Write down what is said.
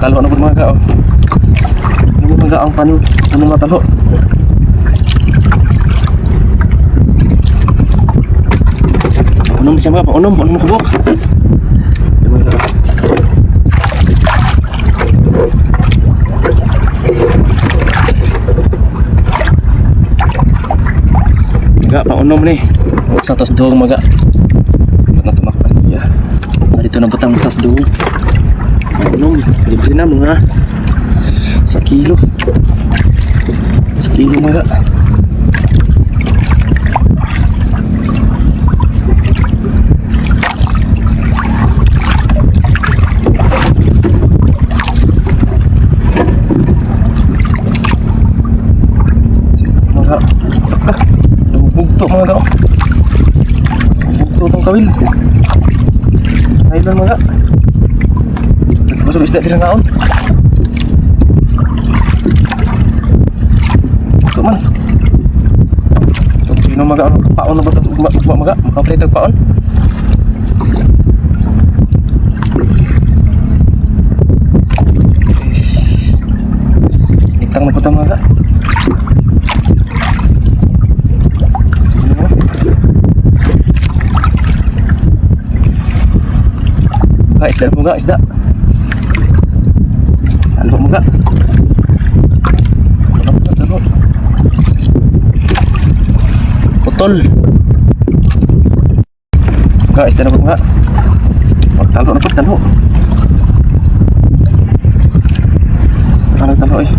Talo na po, mga ga, oh. Ano, mga ga, ang ano mga talo. Unom siya, mga, unom, unom kubok. Yung mga ga. Maga, paunom ni. Sa tos dong, maga. Na tumakpan niya. Dito na butang sa dong. Paunom, libre na mga sa kilo. Sa kilo, maga. Mga ah, bugto, mga ga. Bugto tong kawil. Nylon, mga. Gusto isda diri ngaon. Bugto man. Itong sino, mga, ano, paon na ba ito? Ugma, ugma, mga. Makaplay tag paon. Itang na po ito, mga. Sige na. Mga isda na po, mga isda. Ano po, mga? Ano po, ano? Putol. Mga isda na po, mga. Talo na po, talo. Talo, talo eh.